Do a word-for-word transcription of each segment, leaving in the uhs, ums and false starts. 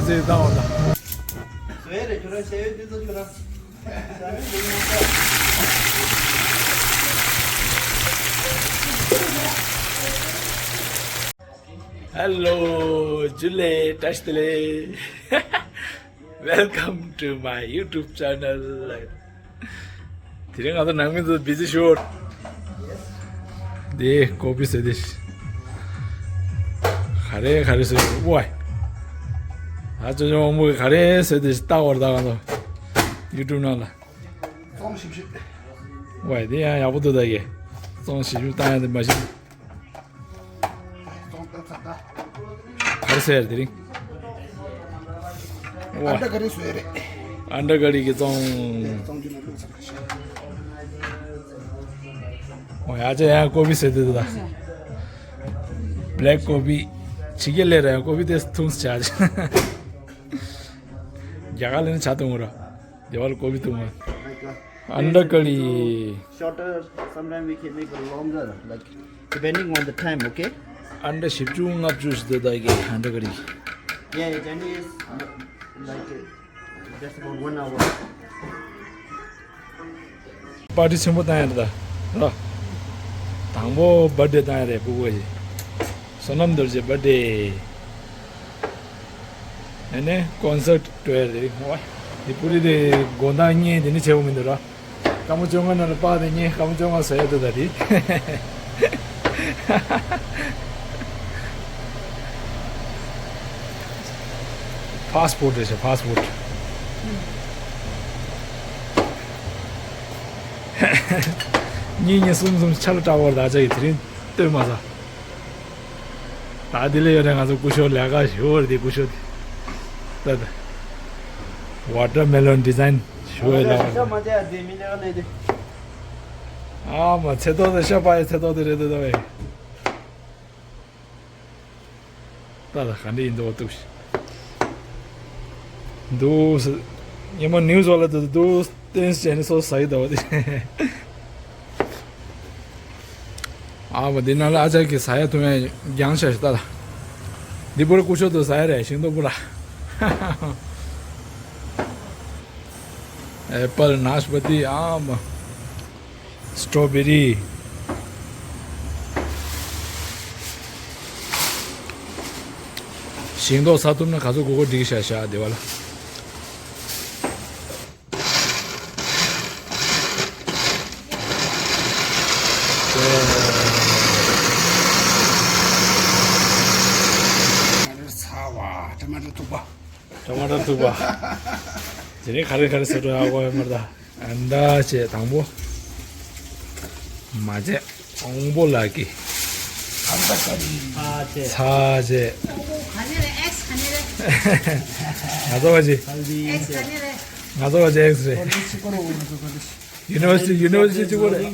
ཟེར་བཏང་བ་དང་། བཟོས་རེད་ཁྱོད་རང་བཤད་ཡོད་དེ་ཚོ་ཁྱོད་རང་། Hello, Julie, Tashtele. Welcome to my YouTube channel. དེ་རིང་ང་ཚོ་ནང་མི་ཚོ་བི་ཛི་ཤོར། དེ་ཀོ་པི་ཟེར་དེ། ག་རེ་ག་རེ་ཟེར་ཝའི། ད་ཅོ་ཅོ་དབང་པོ་གི་ག་རེ་ཟེར་དེ་ལྟ་བར་ད་ང་ཚོ་ཡུ་ཊུབ་ནང་ལ། ཙོང་ཞིབ་ཞིབ། ཝའི་དེ་ཡང་ཡག་པོ་འདུག་ད་གི། ཙོང་ཞིབ་ཞིབ་བཏང་ཡ་དེ་མ་གཞི། ག་རེ་ཟེར་དེ་རིང་། ཨ་འདྲ་ག་རེ་ཟེར་རེད། ཨ་འདྲ་ག་རེ་གི་ཙོང་། ཙོང་རྒྱུ་ན་ལུགས་ཚང་ཁ་ཤས། ཨོ་ཡ་ཅེ་ཡང་ཀོ་པི་ཟེར་དེ་ད། བྷི་ལེག་ཀོ་པི། ཕྱི་རྒྱལ་ལས་ར་ཡང་ཀོ་པི་དེ་འཐུང་ས་ཆ་ཅེ། རྒྱ་གར་ལས་ནི་ཆ་འཐུང་ར། དེ་བ་ལ་ཀོ་པི་འཐུང་བ། Like, uh, ཨ་འདྲ་ག་རེ། Shorter, sometimes we can make it longer, like, depending on the time, okay? ཨ་འདྲ་བཞི་བཅུ་ལྔ་བཅུ་ཞིག་འདོད་ད་གི་ཨ་འདྲ་ག་རེ། Yeah, the journey is, uh, like, uh, just about one hour. པར་ཊི་ཆེན་པོ་བཏང་ཡ་རེད་ད། ར། དང་པོ་བར་ཐི་ཌེ་བཏང་ཡ་རེད་ཕྲུ་གུ་ཞིག་བསོད་ནམས་རྡོ་རྗེ་བར་ཐི་ཌེ། ཨ་ནི་ཀོན་སར་ཊི་སྤྲོད་ཡ་རེད། ཨོ། དེ་པུ་རི་དེ་དགོང་དག་བརྙན་དེ་ནི་བྱེད་དགོས་མི་འདུག་ར། སྐར་མ་བཅོ་ལྔ་ནང་ལ་པར་དེ་བརྙན་སྐར་མ་བཅོ་ལྔ་བཟོ་ཡ་འདུག་ད་དེ། ཕ་སི་པོར་ཊི་རེད་ཤག་ཕ་སི་པོར་ཊི། གཉིས་གཉིས་གསུམ་གསུམ་ཆ་ལ་སྐྲག་པར་ད་ཆ་ཡི་དེ་རིང་ལྟོས་མ་ཟ། ད་དེ་ལས་ཡོད་རེད་ང་ཚོ་སྐུ་ཞབས་ལས་ཀ་ཞུ་བར་དེ་སྐུ་ཞབས་དེ། ད་ད། ཝ་ཊར་མེ་ལོན་ཌི་ཛའིན་ཞུ་བའི་ལས་ཀ། ཨ་མ་ཚེ་ཏོག་དེ་ཤ་པ་ཡི་ཚེ་ཏོག་དེ་རེད་དོ་ད་བས། ད་ལ་ག་འདྲ་ཡིན་འདུག་འདུག་ཤི། འདུག་སེ། ཉི་མ་ནིའུ་སི་བ་ལ་འདུག་འདུག་བསྟན་བྱས་ནས་སོ་སོ་ཟ་གི་འདུག་བ་དེ། ཨ་བ་འདི་ནང་ལ་ཨ་ཅག་གིས་ཟ་ཡ་འཐུང་ཡ་རྒྱང་ཤ་ཤི་ད་ལ། འདི་པུ་ར་སྐུ་ཞབས་དུ་ཟ་ཡ་རེད་ཤིང་ཏོག་པུ་ར། ཨེ་པལ་ནཱ་ཤི་པ་ཏི་ཨ་མ། སི་ཊོ་བེ་རི། ཤིང་ཏོག་ཟ་ཐུབ་ན་ག་ཚོད་དགོས་དགོས་འགྲིག་ཤག་ཤག་དེ་བ་ལ། ཚ་བ་ཊ་མ་ཊོ་ཐུག་པ། ཊ་མ་ཊོ་ཐུག་པ། དེ་ནས་ག་རེ་ག་རེ་ཟ་འགྲོ་ཡག་པོ་ཡོད་མ་རེད་ད། ཨ་འདྲ་བྱས་དང་པོ། མ་བྱས། ཨོང་པོ་ལགས་ཀྱིས། ཚ་བྱས། ང་ཚོ་བ་ཅི། ང་ཚོ་བ་ཅི་ཨེགས་རེད། University, university གཅིག་པོ་རེད།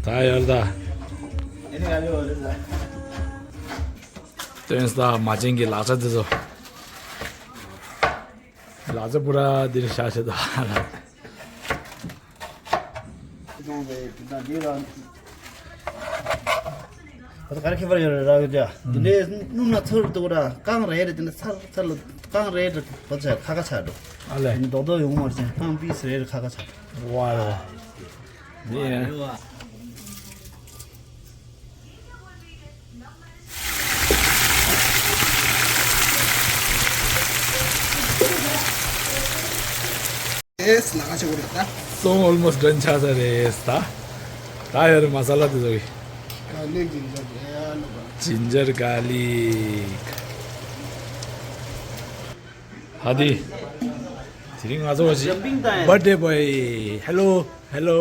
ད་ཡར་ད། སྟོན་ས་མ་བྱན་གྱི་ལག་ཆ་དེ་ཚོ། ལག་ཆ་པུ་ར་འདིར་བཞག་བྱེད་ད། ད་ག་རེ་ཁྱད་པར་ཡོད་རེད་ར་ཡོད་ཀྱ། དེ་འདྲའི་སྣུམ་ལ་ཚུར་གཏུག་ར་རྐང་རེ་རེ་དེ་འདྲ་ཚར་ཚར་ལ་རྐང་རེ་རེ་བོ་ཆ་ཁ་ཁ་ཆགས་འགྲོ། ཨ་ལས། དེ་ནི་རྡོག་རྡོག་ཡོང་མ་རེད་ཅན་རྐང་པིས་རེ་རེ་ཁ་ཁ་ཆགས་འགྲོ། ཝའོ། ཡེ། ཨེས་ན་ཆེ་བོ་རེད་ད། སོང་ཨོལ་མོ་སི་ཌན་ཆགས་ས་རེད་ད། ད་ཡོད་རེད་མ་ས་ལ་དེ་ཚོ་གི། ག་ལེགས་ཇིན་ཇར་རེད་ལ་བ། ཇིན་ཇར་ག་ལིག་ཧ་དི། དེ་རིང་ང་ཚོ་བ་ཞིག་བར་ཐི་ཌེ་བོའི། ཧེ་ལོ། ཧེ་ལོ།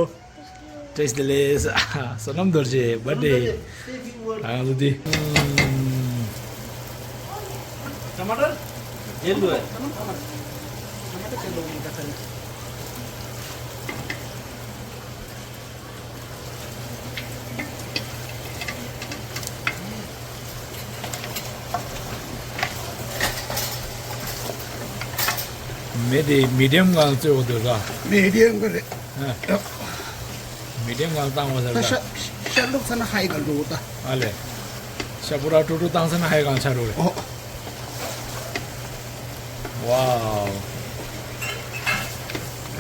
བཀྲ་ཤིས་བདེ་ལེགས། བསོད་ནམས་རྡོ་རྗེ་བར་ཐི་ཌེ། ང་ཚོ་འདི། Tomato? Yellow. Tomato yellow. མེ་དེ་མི་ཌི་ཡམ་སྒང་བཙོས་འོ་དོ་ར། མི་ཌི་ཡམ་གི་རེད། མི་ཌི་ཡམ་སྒང་བཏང་བ་ཟེར་ད་ཤ་ཤ་ལུག་ཚ་ན་ཧའི་སྒང་འགྲོ་ད། ཨ་ལེ། ཤ་པུ་ར་ཀྲུ་ཀྲུ་བཏང་ས་ན་ཧའི་སྒང་ཆ་རུ་རེད། ཨོ། ཝའོ།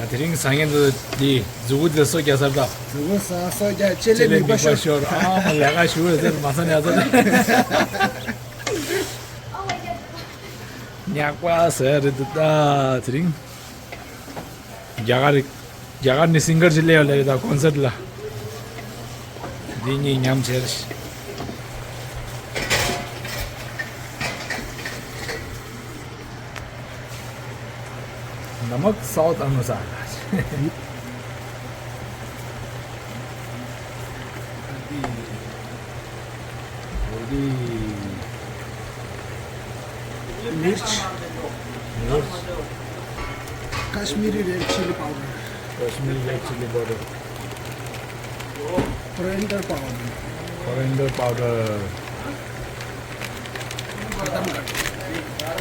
ད་དེ་རིང་བཟང་ངན་དུ་འདི་མཛུ་གུ་དེ་སོ་རྒྱག་ས་ད། མཛུ་གུ་ས་སོ་རྒྱག་ལྕེ་ལེ་མིག་པ་ཤོར། ཨ་མ་ལས་ཀ་ཞུ་རེད་ཟེར་མ་ས་ནས་ཨ་ཚ་རེད། ཉག་པ་ཟེར་རེད་འདུག་ད་དེ་རིང་། རྒྱ་གར་རྒྱ་གར་ནས་སིང་གར་ཅིག་སླེབས་ཡོད་ལབ་ཡོད་ད་ཀོན་སར་ལ། འདི་གཉིས་མཉམ་བྱས། नमक स्वाद अनुसार। मिर्च। मिर्च। Kashmiri red chili powder। Kashmiri red chili powder। Coriander powder। Coriander powder।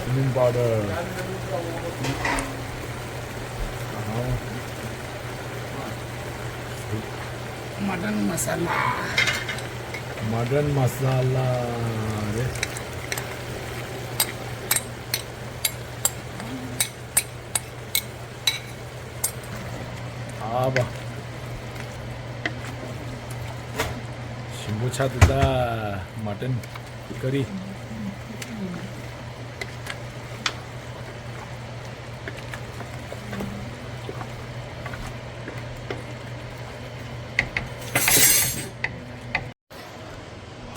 Cumin powder। Mutton masala। Mutton masala རེད། ཨ་བ། ཞིམ་པོ་ཆགས་འདུག་ད། མ་ཊན་ཀ་རི།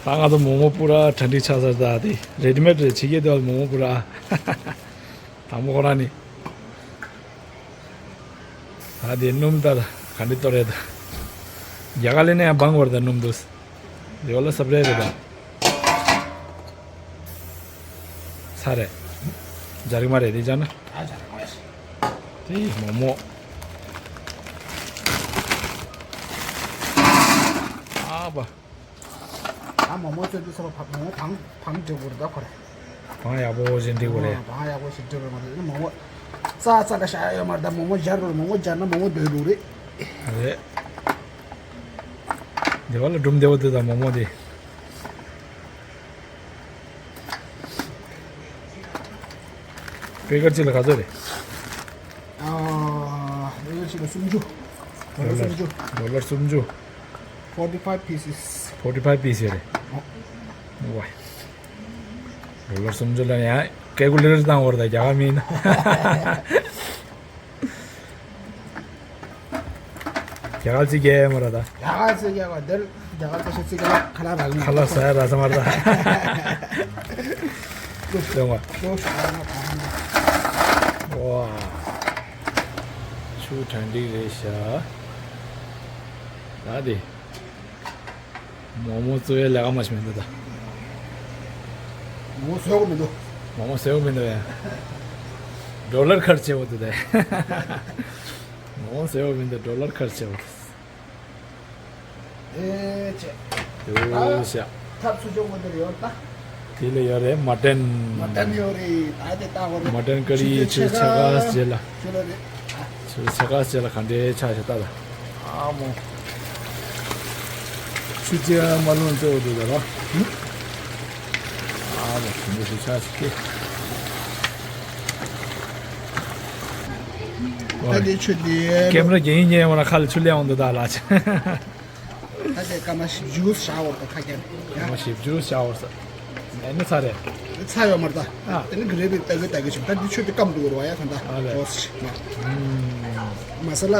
ད་ང་ཚོ་མོག་མོག་པུ་ར་གྲ་སྒྲིག་ཆགས་ཚར། ད་དེ་རེ་ཌི་མེཌ་རེད། ཕྱི་རྒྱལ་དུ་མོག་མོག་པུ་ར། དང་པོ་ཁོ་རང་ནི། ད་དེ་སྣུམ་ད་ག་འདྲ་གཏོར་རེད་ད། རྒྱ་གར་ལས་ནས་ཡང་བང་བར་ད་སྣུམ་འདུག་དེ་བ་ལ་སབ་རེ་རེད་ད། ཚ་རེད། ཇ་རིག་མ་རེད་དེ་ཅག་ན། ད་ཇ་རིག་མ་རེད། དེ་མོག་མོག་ཨ་བ། ད་མོག་མོག་བཙོས་དུས་ཚོད་ལ་བ་མོག་མོག་བང་བང་སྒྲིག་དགོས་རེད་ད་ཁོ་རེ། བང་ཡག་པོ་ཞིག་སྒྲིག་དགོས་རེད། ཨ་བང་ཡག་པོ་ཞིག་སྒྲིག་དགོས་མ་རེད། མོག་མོག་རྩ་རྩ་ལ་བཞག་ཡོད་མ་རེད། ད་མོག་མོག་སྦྱར་དགོས་རེད། མོག་མོག་སྦྱར་ན་མོག་མོག་རྡོལ་འགྲོ་རེད། རེད། འདི་བ་ལ་སྒྲུང་བདེ་བོ་འདུག་ད་མོག་མོག་འདི། པེ་ཀར་གཅིག་ལ་ག་ཚོད་རེད། ཨ། པེ་ཀར་གཅིག་ལ་སུམ་ཅུ། ཌོ་ལར་སུམ་ཅུ། ཌོ་ལར་སུམ་ཅུ། Forty five pieces། Forty five pieces རེད། ཨོ། ཝའི། ཌོ་ལར་སུམ་ཅུ་ལ་ཡང་ཀལ་ཀུ་ལེ་ཊར་བཏང་བར་ད་རྒྱ་གར་མིན། རྒྱ་གར་ཚིག་རྒྱལ་མོ་ར་ད། རྒྱ་གར་ཚིག་རྒྱལ་བ་འདིར་རྒྱ་གར་ཚིག་ཤེས་ཚིག་ག་ཁ་ལག་རག་མ་ཁ་ལག་ཟ་ཡ་ར་ས་མ་ར་ད། ལྟོས་པ། ལྟོས་ཤོག་ཨ་མ་གང་མ། ཝ། ཆུ་གྲ་འགྲིག་རེད་ཤག་ད་དེ། མོག་མོག་བཙོ་ཡའི་ལས་ཀ་མ་ཞིག་མི་འདུག་ད། མོག་མོག་བཟོ་གི་མི་འདུག་མོག་མོག་བཟོ་གི་མི་འདུག་ཡ། ཌོ་ལར་ཁར་ཆེ་བོ་འདུག་ད། མོག་མོག་བཟོ་གི་མི་འདུག་ཌོ་ལར་ཁར་ཆེ་བོ་འདུག་ཨེ་ཅེ། ཡོ་ཤ། ཐབ་ཚུ་ཅོག་མོ་དེར་ཡོད་ད། དེ་ལ་ཡོད་རེད་མ་ཏན། མ་ཏན་ཡོད་རེད། ད་དེ་ལྟ་བ་རེད། མ་ཏན་ཀ་རི་ཆུ་ཚོད་ཕྱེད་ཀ་རྗེས་ལ། ཁྱོད་ལ་རེད། ཆུ་ཚོད་ཕྱེད་ཀ་རྗེས་ལ་ག་འདྲའི་ཆགས་ཤག་ལྟ་ད། ཨ་མོ། ཆུ་ཚོད་མ་ལོན་ཙེ་འོ་དེ་ད་ར། ཨ་མོ་དེ་འདྲ་ཞིག་ཆགས་ཤག་ཀྱེ། ད་དེ་ཆུ་དེ། ཀེམ་ར་རྒྱན་ཡིན་ཉན་ཡོང་ན་ཁ་ལ་ཆུ་ལེན་འོང་འདུག་ད་ལ་ཆ། ད་དེ་སྐར་མ་བཞི་བཅུ་བཞག་བར་དུ་ཁ་རྒྱབ། སྐར་མ་བཞི་བཅུ་བཞག་བར་ས། ཨེ་ནི་ཚ་རེད། ཚ་ཡོད་མ་རེད་ད། ཨ། དེ་ནི་གི་རེ་བའི་ལྟ་གི་ལྟ་གི་ཞིག་ད་འདི་ཆུ་དེ་སྐམ་འདུག་ར་བ་ཡ་ད་ད། ཨ་ལེ། ཅོས་ཞིག་མ། མ་ས་ལ།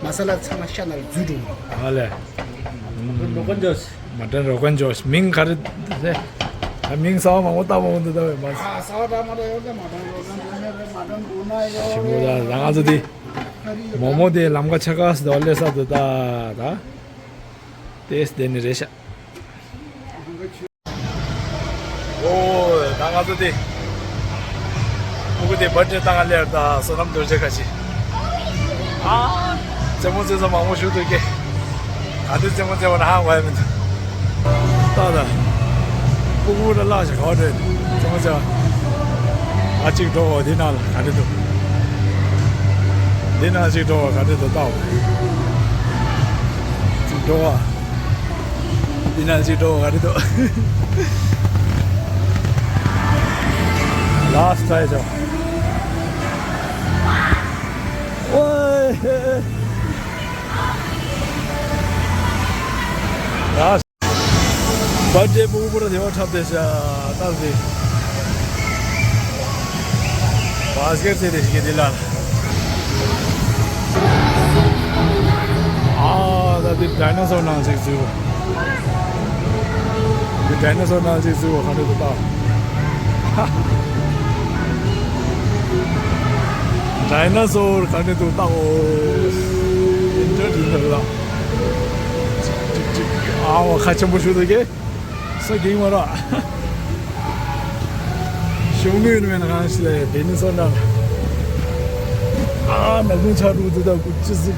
མ་ས་ལ་ཚང་མ་ཤ་ནར་འཛུལ་འགྲོ། ཨ་ལེ། མ་ཏན་རོ་གན་ཇོཤ། མ་ཏན་རོ་གན་ཇོཤ། མིང་ག་རེ་རེད། ད་མིང་གསར་པ་མང་པོ་བཏགས་མང་པོ་འདུག་ད་བས་མ། ཨ་གསར་པ་འདྲ་མ་འདྲ་ཡོད་ད། མ་ཏན་རོ་གན་ཇོཤ་རེད། མ་ཏན་གུ་ན་ཡོད་རེད། ཞིམ་པོ་ད་ད་ང་ཚོ་དེ། མོག་མོག་དེ་ལམ་ཁ་ཆ་ག་སི་དོ་ལེ་ས་དུ་ད་ད། ཏེས་དེ་ནི་རེད་ཤག་ཨོ་ད་ང་ཚོ་དེ། ཕྲུ་གུ་དེ་བར་ཐི་ཌེ་བཏང་ང་སླེབས་ད་བསོད་ནམས་རྡོ་རྗེ་ཁ་ཆེ། ཨ། རྩེད་མོ་རྩེ་ས་མང་པོ་ཞུ་འདུག་ཀྱེ། ག་དུས་རྩེད་མོ་རྩེ་བ་ན་ཧ་གོ་ཡ་མི་འདུག་ད་ད། ཕྲུ་གུ་ལ་ལག་ཞིག་ག་བ་འགྲོ་ཡི་འདུག་ཚང་མ་ཅག་ཨ་གཅིག་འགྲོ་འོ། འདི་ནང་ལ་ག་རེ་འདུག་འདི་ནང་གཅིག་འགྲོ་འོ། ག་རེ་འདུག་ལྟ་འོ། གཅིག་འགྲོ་འོ། འདི་ནང་གཅིག་འགྲོ་འོ། ག་རེ་འདུག Last try ཅོ། ཨོའི། Last། བར་ཌེ་པུ་པུ་ར་དེ་བ་འཁྲབ་དེ་ཤ་སྟབས་དེ། བ་སྒེར་ཚེ་དེ་ཞིག་གི་དེ་ལ། ཨ་ད་དེ་ཌའི་ནོ་སོར་ནང་ཞིག་བཟོས། དེ་ཌའི་ནོ་སོར་ནང་ཞིག་བཟོས་བ་ག་འདྲ་འདུག་ལྟ། ཌའི་ནོ་སོར་ག་འདྲ་འདུག་ལྟ། འོ། ཨིན་ཊར་ཊེན་འདྲ་ལ། ཨ་བ་ཁ་ཆེན་པོ་ཞུ་འདུག་གེ། ས་གིང་མ་ར། ཤོང་གི་ཡོད་མེད་ན་གང་ཞིག་ལ་ཡ་དེ་ནི་སོང་ན། ཨ་ནག་ཁུང་ཆགས་འགྲོ་འདུག་ད་ཀུ་ཅི་ཟིག་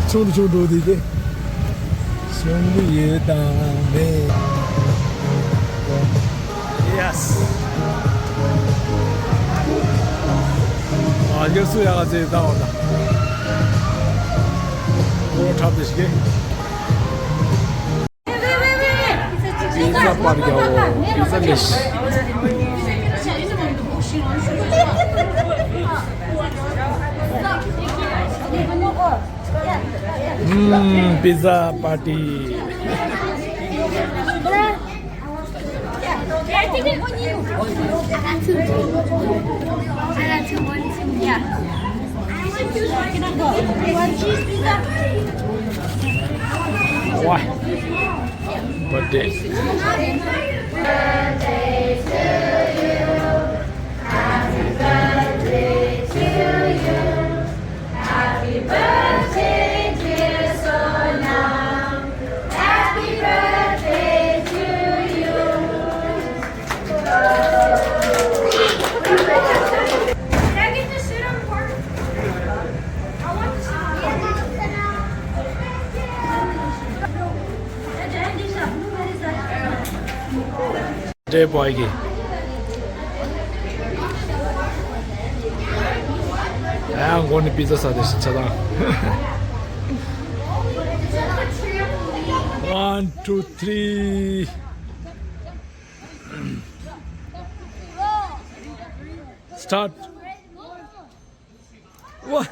ཆུང་དུ་ཆུང་འགྲོ་འདུག་དེ། ཤོང་གི་ཡོད་དང་མེད། Yes། ཨ་ཡོད་སུ་ཡག་ག་ཚེ་ད་འོ་ད། འོ་འཁྲབ་དེ་ཞིག་གེ། Pizza party, oh, pizza dish. Mm, pizza party. Why? Birthday. འདྲེ་བོའི་གི། ཨ་མགོ་ནི་པི་ཛ་ཟ་དེ་ཤི་ཆ་དང་། One, two, three. Start. ཝ།